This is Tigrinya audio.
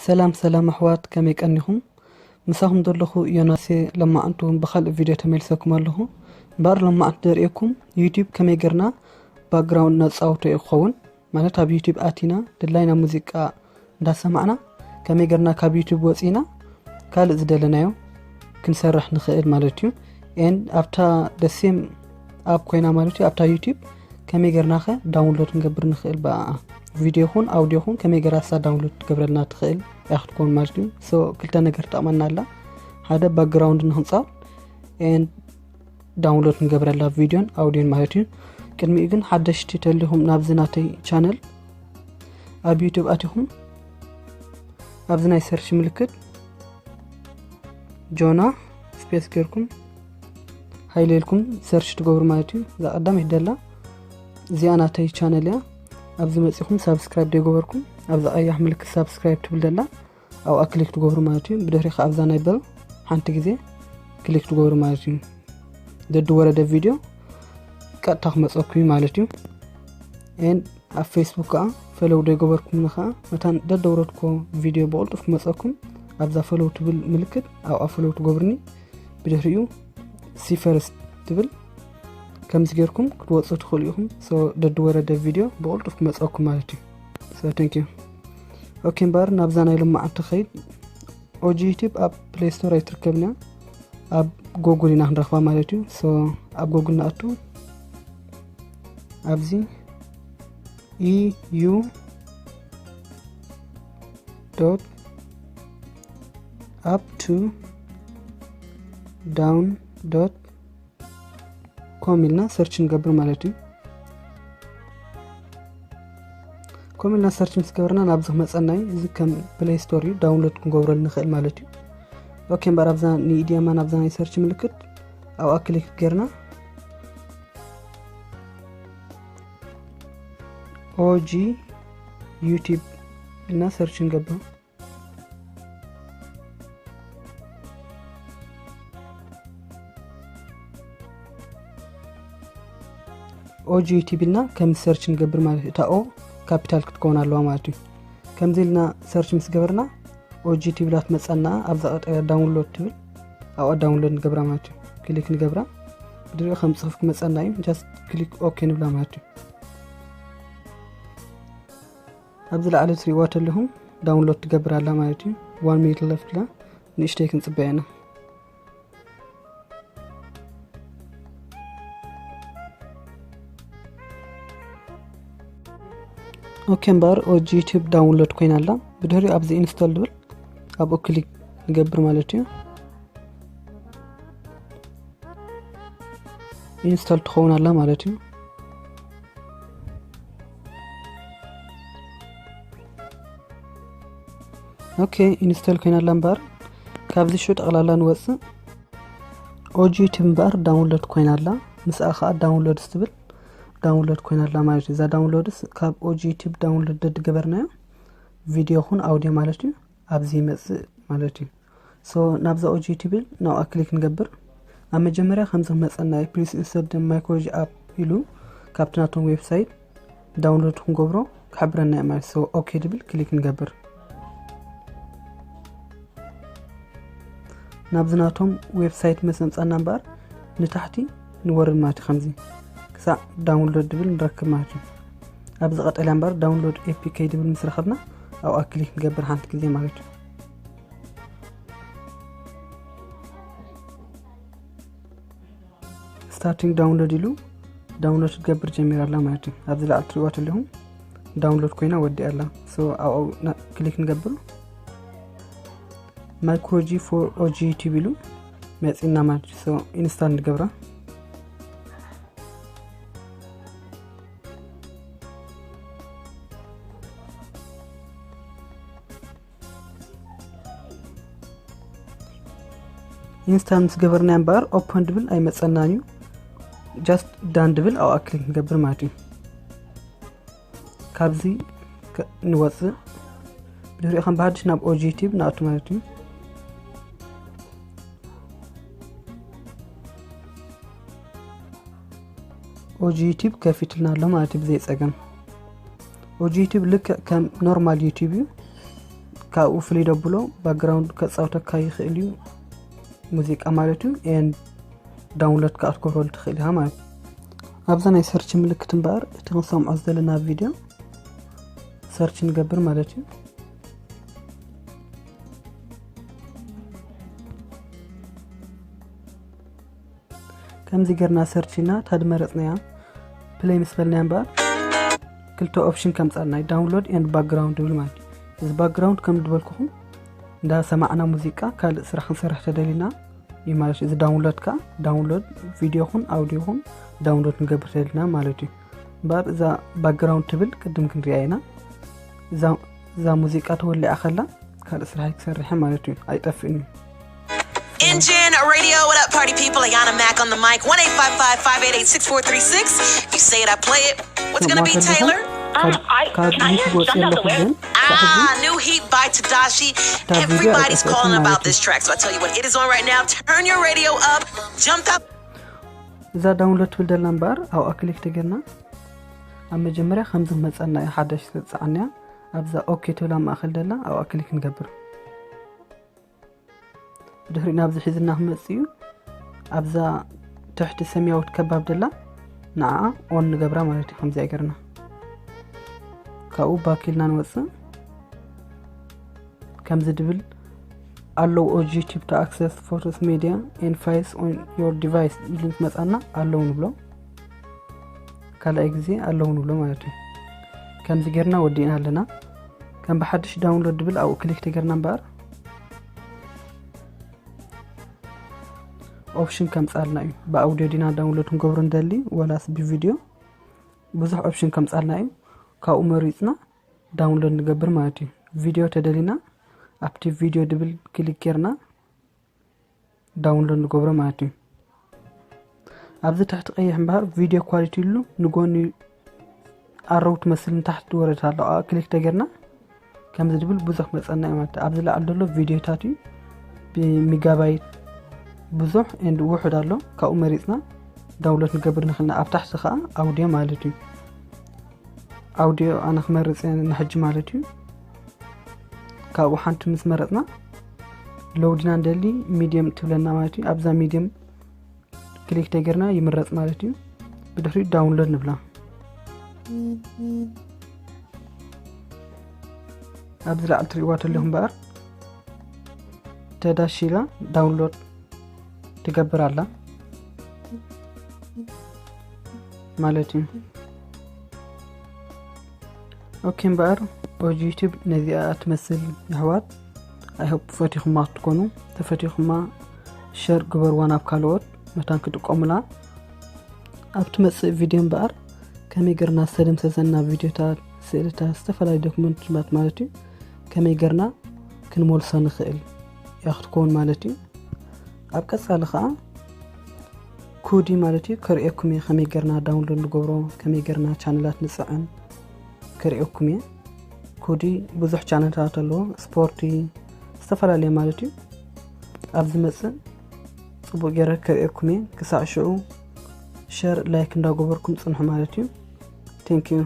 ሰላም ሰላም ኣሕዋት፣ ከመይ ቀኒኹም? ምሳኹም ዘለኹ ዮናሴ። ለማዓንቱ እውን ብኻልእ ቪድዮ ተመልሰኩም ኣለኹ። እምበኣር ለማዓንቱ ዘርእየኩም ዩቲዩብ ከመይ ጌርና ባክግራውንድ ነጻውቶ እዩ ክኸውን። ማለት ኣብ ዩቲዩብ ኣቲና ድላይና ሙዚቃ እንዳሰማዕና ከመይ ጌርና ካብ ዩቲዩብ ወጺና ካልእ ዝደለናዮ ክንሰርሕ ንኽእል ማለት እዩ። ኤን ኣብታ ደሴም ኣፕ ኮይና ማለት እዩ፣ ኣብታ ዩቲዩብ ከመይ ጌርና ከ ዳውንሎድ ክንገብር ንኽእል ብኣኣ? ቪድዮ ኹን ኣውዲዮ ኹን ከመይ ጌራ እሳ ዳውንሎድ ትገብረልና ትኽእል እያ ክትከውን ማለት እዩ። ሶ ክልተ ነገር ትጠቕመና ኣላ። ሓደ ባክግራውንድ ንክንጻል ኤን ዳውንሎድ ንገብረላ ቪድዮን ኣውዲዮን ማለት እዩ። ቅድሚኡ ግን ሓደሽቲ ተሊኹም ናብዚ ናተይ ቻነል ኣብ ዩቲዩብ ኣቲኹም ኣብዚ ናይ ሰርች ምልክት ጆና ስፔስ ጌርኩም ሃይለ ኢልኩም ሰርች ትገብሩ ማለት እዩ። እዛ ቀዳመይቲ ደላ እዚኣ ናተይ ቻነል እያ። ኣብዚ መጺኹም ሳብስክራይብ ዘይገበርኩም ኣብዛ ቀያሕ ምልክት ሳብስክራይብ ትብል ደላ ኣብኣ ክሊክ ትገብሩ ማለት እዩ። ብድሕሪ ከኣ ኣብዛ ናይ በል ሓንቲ ግዜ ክሊክ ትገብሩ ማለት እዩ። ደዲ ወረደ ቪድዮ ቀጥታ ክመጸኩም እዩ ማለት እዩ። ኤን ኣብ ፌስቡክ ከኣ ፈለው ዘይገበርኩም ከኣ መታን ደደውረድኮ ቪድዮ ብቕልጡፍ ክመጸኩም ኣብዛ ፈለው ትብል ምልክት ኣብኣ ፈለው ትገብርኒ። ብድሕሪኡ ሲ ፈርስት ትብል ከምዚ ጌርኩም ክትወጹ ትኽእሉ ኢኹም። ሶ ደዲ ወረደ ቪድዮ ብቕልጡፍ ክመጸኩም ማለት እዩ። ሶ ቴንክ ዩ። ኦኬ እምበኣር ናብዛ ናይ ሎማዓንቲ ኸይድ። ኦጂ ዩቲዩብ ኣብ ፕሌይ ስቶር ኣይትርከብን እያ፣ ኣብ ጎጉል ኢና ክንረኽባ ማለት እዩ። ሶ ኣብ ጎጉል ንኣቱ፣ ኣብዚ ኢዩ ዶት ኣፕ ቱ ዳውን ዶት ኮም ኢልና ሰርች ንገብር ማለት እዩ። ኮም ኢልና ሰርች ምስ ገበርና ናብዚ ክመፀና እዩ። እዚ ከም ፕሌይ ስቶር እዩ፣ ዳውንሎድ ክንገብረሉ ንኽእል ማለት እዩ። ኦኬ እምበኣር ኣብዛ ንኢድያማ ናብዛ ናይ ሰርች ምልክት ኣብኣ ክሊክ ገርና ኦጂ ዩቲዩብ ኢልና ሰርች ንገብር። ኦጂ ዩቲዩብ ኢልና ከም ሰርች ንገብር ማለት እዩ። እታ ኦ ካፒታል ክትከውን ኣለዋ ማለት እዩ። ከምዚ ኢልና ሰርች ምስ ገበርና ኦጂ ዩቲዩብ ኢላ ትመፀና። ኣብዛ ቀጠልያ ዳውንሎድ ትብል ኣብኣ ዳውንሎድ ንገብራ ማለት እዩ። ክሊክ ንገብራ፣ ብድሪኡ ከም ፅሑፍ ክመፀና እዩ። ጃስት ክሊክ ኦኬ ንብላ ማለት እዩ። ኣብዚ ላዕሊ ትሪእዋ ተለኹም ዳውንሎድ ትገብር ኣላ ማለት እዩ። ዋን ሚኒት ለፍት ኢላ ንእሽተይ ክንፅበያ ኢና። ኦኬ እምበኣር ኦጂ ዩቲዩብ ዳውንሎድ ኮይና ኣላ። ብድሕሪኡ ኣብዚ ኢንስቶል ዝብል ኣብኡ ክሊክ ንገብር ማለት እዩ። ኢንስቶል ትኸውን ኣላ ማለት እዩ። ኦኬ ኢንስቶል ኮይና ኣላ እምበኣር ካብዚ ሹ ጠቕላላ ንወፅእ። ኦጂ ዩቲዩብ እምበኣር ዳውንሎድ ኮይና ኣላ። ምስኣ ከዓ ዳውንሎድስ ትብል ዳውንሎድ ኮይና ኣላ ማለት እዩ። እዛ ዳውንሎድስ ካብ ኦጂ ዩቲዩብ ዳውንሎድ ደድገበርናዮ ቪድዮ ኹን ኣውዲዮ ማለት እዩ ኣብዚ ይመፅእ ማለት እዩ። ሶ ናብዛ ኦጂ ዩቲዩብ ኢል ናብኣ ክሊክ ንገብር። ኣብ መጀመርያ ከምዚ ክመፀና እዩ፣ ፕሊስ ኢንስቶል ደ ማይክሮጂ ኣፕ ኢሉ ካብቲ ናቶም ዌብሳይት ዳውንሎድ ክንገብሮ ክሕብረና እዩ ማለት። ሶ ኦኬ ድብል ክሊክ ንገብር። ናብዚ ናቶም ዌብሳይት ምስ ኣምፃና እምበኣር ንታሕቲ ንወርድ ማለት እዩ። ከምዚ ክሳዕ ዳውንሎድ ድብል ንረክብ ማለት እዩ። ኣብዚ ቀጠልያ እምበኣር ዳውንሎድ ኤፒኬ ድብል ምስ ረኸብና ኣብኣ ክሊክ ንገብር ሓንቲ ግዜ ማለት እዩ። ስታርቲንግ ዳውንሎድ ኢሉ ዳውንሎድ ክትገብር ጀሚራ ኣላ ማለት እዩ። ኣብዚ ላዕሊ ትሪእዋ ተለኹም ዳውንሎድ ኮይና ወዲኣ ኣላ። ሶ ኣብኡ ና-፣ ክሊክ ንገብር። ማይክሮጂ ፎር ኦጂ ዩቲዩብ ኢሉ መፂና ማለት እዩ። ሶ ኢንስታል ንገብራ። ኢንስታል ምስ ገበርና እምበኣር ኦፐን ድብል ኣይመፀናን እዩ። ጃስት ዳን ድብል ኣብኣ ክሊክ ንገብር ማለት እዩ። ካብዚ ከ-፣ ንወፅእ። ብድሕሪኡ ከም ብሃድሽ ናብ ኦጂ ዩቲዩብ ንኣቱ ማለት እዩ። ኦጂ ዩቲዩብ ከፊትልና ኣሎ ማለት እዩ ብዘይ ፀገም። ኦጂ ዩቲዩብ ልክዕ ከም ኖርማል ዩቲዩብ እዩ። ካብኡ ፍልይ ደብሎ ባክግራውንድ ከፃውተካ ይኽእል እዩ፣ ሙዚቃ ማለት እዩ። ኤንድ ዳውንሎድ ከዓ ክትገብረሉ ትኽእል ኢኻ ማለት እዩ። ኣብዛ ናይ ሰርች ምልክት እምበኣር እቲ ክንሰምዖ ዘለና ቪድዮ ሰርች ንገብር ማለት እዩ። ከምዚ ገርና ሰርች ኢና ታድመረፅናያ ፕለይ ምስ በልናያ እምበኣር ክልተ ኦፕሽን ከምፃልና እዩ፣ ዳውንሎድ ኤንድ ባክግራውንድ ይብል ማለት እዩ። እዚ ባክግራውንድ ከም ዝበልኩኹም እንዳ ሰማዕና ሙዚቃ ካልእ ስራሕ ክንሰርሕ ተደሊና እዩ ማለት እዩ። እዚ ዳውንሎድ ከዓ ዳውንሎድ ቪዲዮ ኹን ኣውዲዮ ኹን ዳውንሎድ ንገብር ተደሊና ማለት እዩ። እምበኣር እዛ ባክግራውንድ ትብል ቅድም ክንሪኣ ኢና። እዛ ሙዚቃ ተወሊዓ ከላ ካልእ ስራሕ ክሰርሕ ማለት እዩ፣ ኣይጠፍእን እዩ። Engine Radio, what up, party people? Ayana Mac on the mic. One eight five five, five eight eight, six four three six. You say it, I play it. What's gonna be, Taylor? ካብ ዩቱብ ወፂ ኣለኹ ግን Ah, new heat by Tedashii. Everybody's calling about this track, so I tell you what, it is on right now. Turn your radio up, jump up. እዛ ዳውንሎድ ትብል ደላ እምበኣር ኣብኣ ክሊክ ተገርና ኣብ መጀመርያ ከምዚ ክመፀና እዩ፣ ሓዳሽ ዝተፃዓንያ ኣብዛ ኦኬ ትብላ ማእኸል ደላ ኣብኣ ክሊክ ንገብር። ብድሕሪኡ ናብዚ ሒዝና ክመፅእ እዩ። ኣብዛ ትሕቲ ሰማያዊት ከባብ ደላ ንዓኣ ኦን ንገብራ ማለት እዩ። ከምዚኣ ገርና ካብኡ ባክ ኢልና ንወፅእ። ከምዚ ድብል ኣለው ኦጂ ቲፕ to access photos, media and files on your device ኢሉ ምስ መፃና ኣለው ንብሎ። ካልኣይ ግዜ ኣለው ንብሎ ማለት እዩ። ከምዚ ጌርና ወዲእና ኣለና። ከም ብሓድሽ ዳውንሎድ ድብል ኣብኡ ክሊክ ተገርና እምበኣር ኦፕሽን ከምፃልና እዩ። ብኣውዲዮ ዲና ዳውንሎድ ክንገብሮ ንደሊ ወላስ ብቪዲዮ? ብዙሕ ኦፕሽን ከምፃልና እዩ። ካብኡ መሪፅና ዳውንሎድ ንገብር ማለት እዩ። ቪዲዮ ተደሊና ኣብቲ ቪዲዮ ድብል ክሊክ ጌርና ዳውንሎድ ንገብሮ ማለት እዩ። ኣብዚ ትሕቲ ቀይሕ እምበኣር ቪዲዮ ኳሊቲ ኢሉ ንጎኒ ኣረው ትመስል ንታሕቲ ወረድ ኣሎ። ኣብኣ ክሊክ ተገርና ከምዚ ድብል ብዙሕ መፀና እዩ ማለት እዩ። ኣብዚ ላዕሊ ዘሎ ቪዲዮታት እዩ ብሚጋባይት ብዙሕ ኤንድ ውሑድ ኣሎ። ካብኡ መሪፅና ዳውንሎድ ንገብር ንኽእልና። ኣብ ታሕቲ ከዓ ኣውዲዮ ማለት እዩ። ኣውዲዮ ኣነ ክመርፅ እየ ንሕጂ ማለት እዩ። ካብኡ ሓንቲ ምስ መረፅና ሎውድ ኢና ንደሊ ሚድየም ትብለና ማለት እዩ። ኣብዛ ሚድየም ክሊክ ተገርና ይምረፅ ማለት እዩ። ብድሕሪኡ ዳውንሎድ ንብላ። ኣብዚ ላዕሊ ትሪእዋ ተለኹም እምበኣር ተዳሺላ ዳውንሎድ ትገብር ኣላ ማለት እዩ። ኦኬ እምበኣር ኦጂ ዩቱብ ነዚኣ ትመስል የሕዋት። ኣይሆፕ ፈቲኹማ ክትኮኑ፣ ተፈቲኹማ ሸር ግበርዋ ናብ ካልኦት መታን ክጥቀሙላ። ኣብ ትመፅእ ቪድዮ እምበኣር ከመይ ገርና ዝተደምሰሰና ቪድዮታት፣ ስእልታት፣ ዝተፈላለዩ ዶክመንትታት ማለት እዩ ከመይ ገርና ክንመልሶ ንኽእል እያ ክትከውን ማለት እዩ። ኣብ ቀፃሊ ከዓ ኮዲ ማለት እዩ ከርእየኩም እየ ከመይ ገርና ዳውንሎድ ንገብሮ፣ ከመይ ገርና ቻነላት ንፅዕን ከርእየኩም እየ። ኮዲ ብዙሕ ቻነልታት ኣለዎ፣ ስፖርቲ ዝተፈላለየ ማለት እዩ። ኣብ ዝመፅእ ፅቡቅ ገይረ ከርእየኩም እየ። ክሳዕ ሽዑ ሸር ላይክ እንዳገበርኩም ፅንሑ ማለት እዩ። Thank you።